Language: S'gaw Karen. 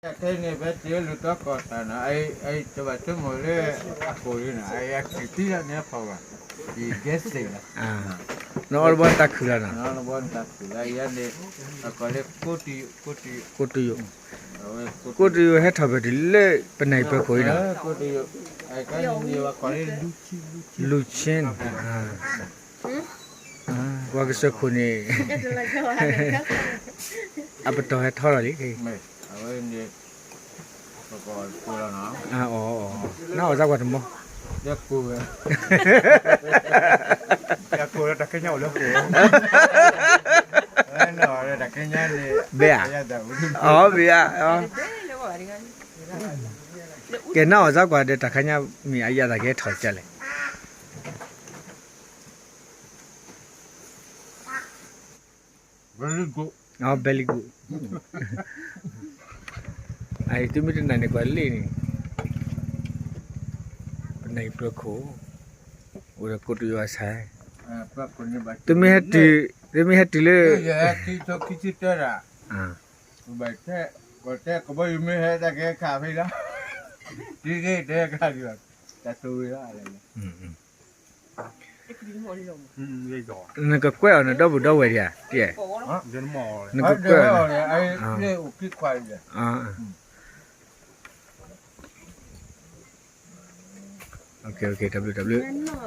ခဲအံၤန့ၣ် ဖဲတ့လၢတၢ်ကီၢ်တၢ်နီၤ, အတဘၣ်ဆိကမိၣ်လၢအကိာ်လံနီၤ, အကံၣ်သံလီၤန့ၣ်ဖီဘၣ်, ယကဲစ့ၣ်လီၤ, နအီၣ်တဘီနတၢ်ခုၣ်လီၤနီၤ, နအီၣ်တဘီနတၢ်ခုၣ်လီၤ, ယၤန့ၣ် အကိာ်လၢကိၣ်တယိာ်, ကိၣ်တယိာ်, ကိၣ်တယိာ်, ကိၣ်တယိာ်ဟဲထီၣ်ဖဲတုၤလၢပနၢ်အံၤပၢခိၣ်အံၤနီၤ, ကိၣ်တယိာ်, အကဲန့ၣ်ဝဲကိးလၢ လူၢ်ဆ့, လူၢ်ဆ့, ပှၤကစၢၢ်ခိၣ်န့ၣ် အပတီၢ်ဟဲထီထီၣ်လံ, အဝဲန့ၣ် နအီၣ်စၢ်ကွၢ်တမီၤ, ဘၣ်ဧါ, အီၤဘၣ်ဧါ, ကဲနအီၣ်စၢ်ကွၢ်ဒီးတၢ်ခါညါမ့ၢ်အယၤသးကဲ ထီၣ်ကလဲၣ် very good, very good, အံၤ သုမ့ၢ်တနာ်န့ၣ်ကွၢ်လံန့ၣ်, ပနၢ်အံၤပၢခိၣ်, အိၣ်ဒီးကိၣ်တယိာ်အဆၣ်, သုမ့ၢ်ဟဲတုၤ, သုမ့ၢ်ဟဲတုၤလၢ ခံဆံတၢတၢ်, ဘၣ်တဲ, ကဘီယူၤမ့ၢ်ဟဲတၢ်ကဲခးဖဲလီၤ, တတဲခါဒံးဘၣ်, တၢ်တိၤဝံၤလီၤ, နကကွဲၢ်အီၤနဒီပုၢ်ဒီဝဲၢ်ဒံးဧါ, နကကွဲၢ်အီၤ, တဘျုးတဘျုး